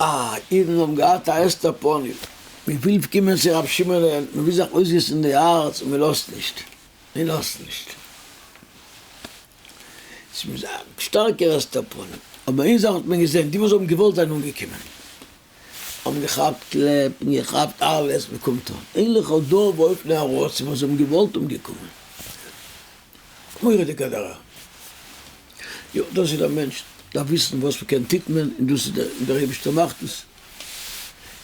אה, אידן האבן געהאט א הסתר פנים, מען וויל קומען צו רבי שמעונ'ען, מען וויל זיך אויסגיסן די הארץ און מען לאזט נישט, מען לאזט נישט. ס'איז א שטארקער הסתר פנים, אבער איין זאך האט מען געזען, די וואס האבן געוואלט זענען אנגעקומען, האבן געכאפט קלעפ און געכאפט אלעס, מען קומט אן, אין לך דור באופני ארץ, וואס האבן געוואלט האבן געקומען. מורא'דיגע דערהער. יא, דאס איז דער מענטש, דארף וויסן וואס מ'קען טוט מען, און דאס איז דער, און דער אייבערשטער מאכט עס,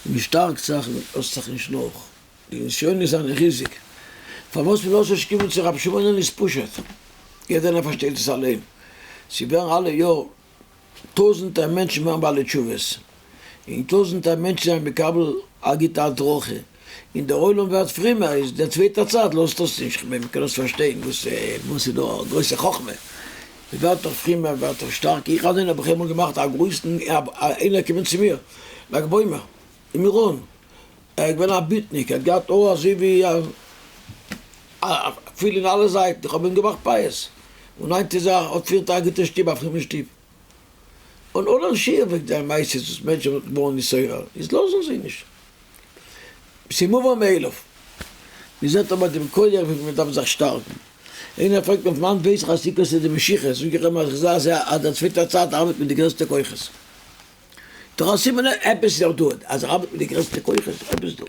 און מ'שטארקט זיך און מ'לאזט זיך נישט נאך, די נסיונות זענען ריזיג, פארוואס מ'לאזט נישט קומען צו רבי שמעונ'ען איז פשוט, יעדער איינער פארשטייט עס אליין, ס'ווערן אלע יאר טויזענטער מענטשן ווערן בעלי תשובות, און טויזענטער מענטשן זענען מקבל א גוטע הדרכה, און דער עולם ווערט פרימער, איז דער צווייטער צד לאזט דאס נישט, כ'מיין מ'קען דאס פארשטיין, וואס וואס איז דא א גרויסע חכמה, מ'ווערט דאך פרימער, מ'ווערט דאך שטארק, איך אליין האב איך איינמאל געמאכט א גרויסן, איינער קומען צו מיר, לג בעומר, אין מירון, ער איז געווען א ביטניק, ער האט געהאט אור אזוי ווי א פיל אין אלע זייטן, איך האב אים געמאכט פיאות, און היינט איז ער האט פירט א גוטע שטוב, א פרומע שטוב. און אן א שיעור וועגן די מעשות וואס מענטשן וואלטן געווארן נתעורר, איז לאזן זיי נישט. ס'איז מובן מאליו. מ'זעט אבער דעם כח וויפיל מ'דארף זיך שטארקן. איינער פרעגט מיך פון וואנט ווייס איך אז עיקבתא דמשיחא, זאג איך אים אז איך זע אז דער צווייטער צד ארבעט מיט די גרעסטע כוחות. דאך א סימן עפעס איז דאך דא, אז ער ארבעט מיט די גרעסטע כוחות, עפעס דא.